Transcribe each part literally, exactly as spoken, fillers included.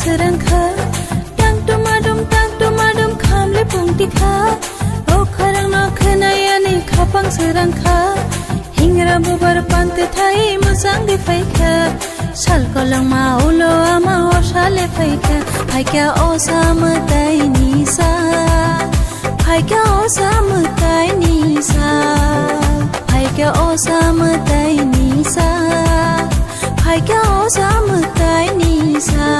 Srangkha, tang tumadum, tang tumadum, khamle pungti kha. O kharang no khwnayani khapang srangkha. Hingra bubar pante thai musang de phaikha. Sal kolongma ulo ama osa le phaikha. Phaikha osa mwtai ni sa. Phaikha osa mwtai ni sa. Phaikha osa mwtai ni sa. Phaikha osa mwtai ni sa.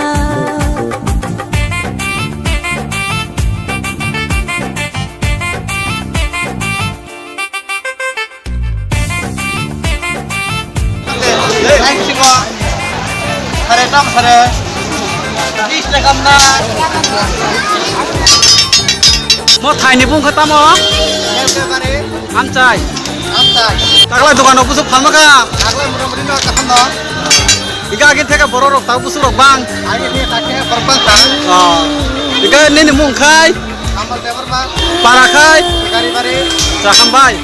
Sare tam sare. Bis na kam na. Mo thai ni bung kha tamo? Amchai. Amchai. Taklai dokan rok busuk phalma kha. Taklai mura muri no kaham no. Iga agi theke borok rok ta busuk rok bang. Agi ni thake borok bang kha. Oh. Iga nini mung khai? Kamal Debbarma. Para khai? Gari bari. Chaham bai.